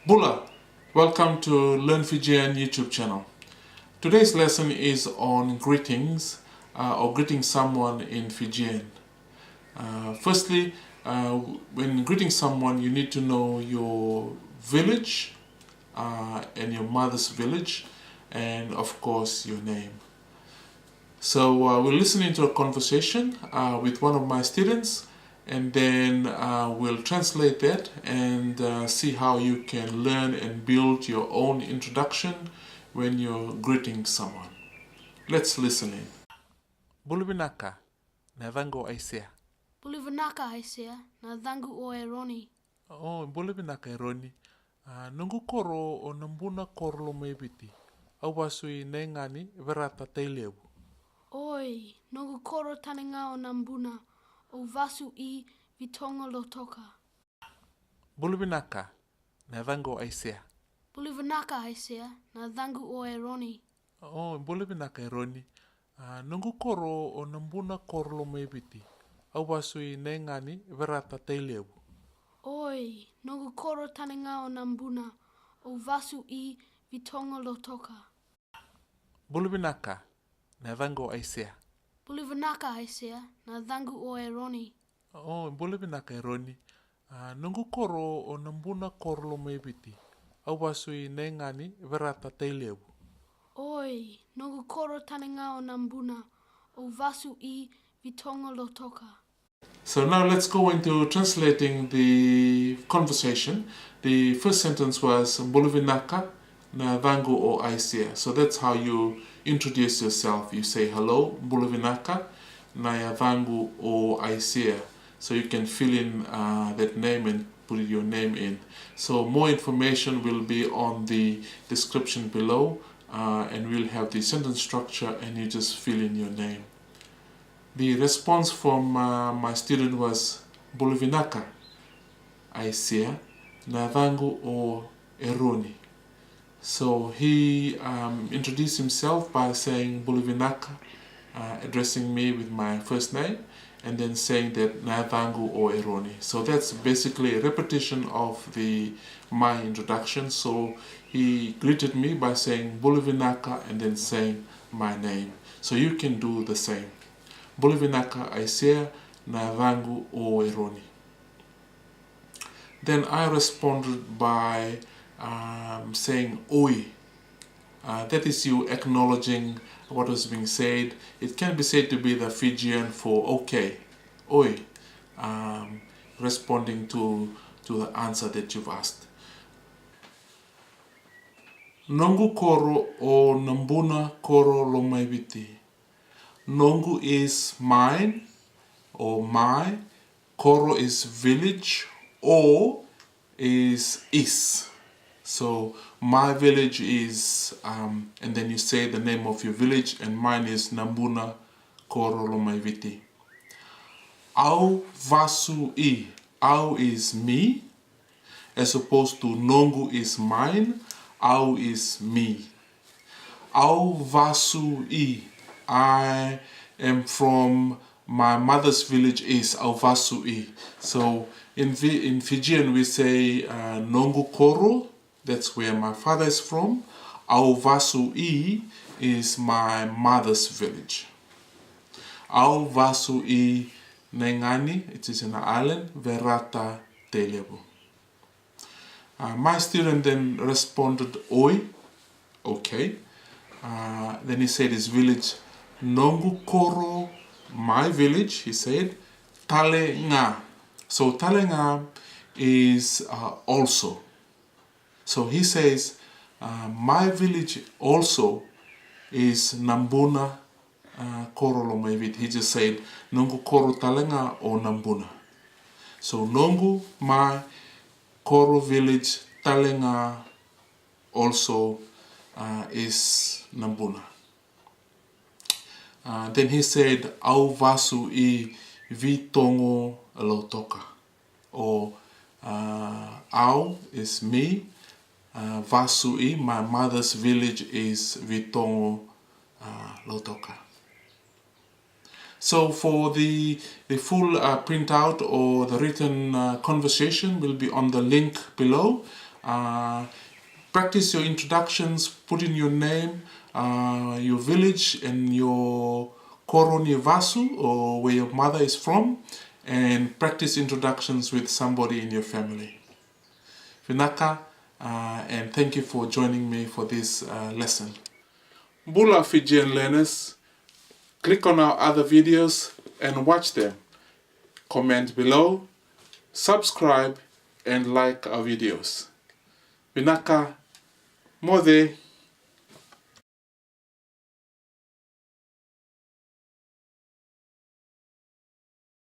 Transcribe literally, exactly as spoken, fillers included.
Bula, welcome to Learn Fijian YouTube channel. Today's lesson is on greetings, uh, or greeting someone in Fijian. Uh, firstly, uh, when greeting someone, you need to know your village, uh, and your mother's village, and of course your name. So, uh, we'll listen into a conversation, uh, with one of my students, and then, uh, we'll translate that and, uh, see how you can learn and build your own introduction when you're greeting someone. Let's listen in. Bula vinaka, na yacaqu o Aisea. Bula vinaka Aisea, na yacaqu o Eroni. O, bula vinaka Eroni. A, noqu koro o Nabuna, koro Lomaiviti. Au vasu i Naigani, Verata, Tailevu. Oi, noqu koro tale ga o Nabuna, au vasu i Vitogo, Lautoka. Bula vinaka, na yacaqu o Aisea. Bula vinaka Aisea, na yacaqu o Eroni. O, bula vinaka Eroni. A, noqu koro o Nabuna, koro Lomaiviti. Au vasu i Naigani, Verata, Tailevu. Oi, noqu koro tale ga o Nabuna, au vasu i Vitogo, Lautoka. Bula vinaka, na yacaqu o Aisea. Bula vinaka Aisea, na yacaqu o Eroni. O, bula vinaka Eroni. A, noqu koro o Nabuna, koro Lomaiviti. Au vasu i Naigani, Verata, Tailevu. Oi, noqu koro tale ga o Nabuna, au vasu i Vitogo, Lautoka. So now let's go into translating the conversation. The first sentence was, bula vinaka, na yacaqu o Aisea. So that's how you introduce yourself. You say, "Hello, bula vinaka, na yacaqu o Aisea." So you can fill in, uh, that name and put your name in. So more information will be on the description below, uh, and we'll have the sentence structure, and you just fill in your name. The response from, uh, my student was, "Bula vinaka Aisea, na yacaqu o Eroni." So he, um, introduced himself by saying, "Bula vinaka," uh, addressing me with my first name, and then saying that, "Na yacaqu o Eroni." So that's basically a repetition of the, my introduction. So he greeted me by saying, "Bula vinaka," and then saying my name. So you can do the same. "Bula vinaka Aisea, na yacaqu o Eroni." Then I responded by, um, saying, "Oi." Uh, that is you acknowledging what was being said. It can be said to be the Fijian for "okay." "Oi." Um, responding to, to the answer that you've asked. Noqu koro o Nabuna, koro Lomaiviti. Noqu is mine or my, koro is village, o is is. So my village is, um, and then you say the name of your village, and mine is Nabuna, koro Lomaiviti. Au vasu i, au is me, as opposed to noqu is mine, au is me. Au vasu i, I am from, my mother's village is, au vasu i. So in Fi-, in Fijian we say, uh, noqu koro, that's where my father is from. Au vasu i is my mother's village. Au vasu i Naigani, it is in the island, Verata, Tailevu. Uh, my student then responded, "Oi." "Okay." Uh, then he said his village, "Noqu koro," my village, he said, "Talega." So "Talega" is, uh, "also." So he says, uh, "My village also is Nabuna, uh, koro Lomaiviti." He just said, "Noqu koro talega o Nabuna." So noqu, my, koro, village, talega, also, uh, is Nabuna. Uh, then he said, "Au vasu i Vitogo, Lautoka." Or, uh, au is me, uh, vasu i, my mother's village is Vitogo, uh, Lautoka. So for the, the full, uh, printout or the written, uh, conversation will be on the link below. Uh, practice your introductions, put in your name, uh, your village, and your koro ni vasu, or where your mother is from, and practice introductions with somebody in your family. Vinaka, uh, and thank you for joining me for this uh, lesson. Bula Fijian learners, click on our other videos and watch them. Comment below, subscribe, and like our videos. Vinaka, moce.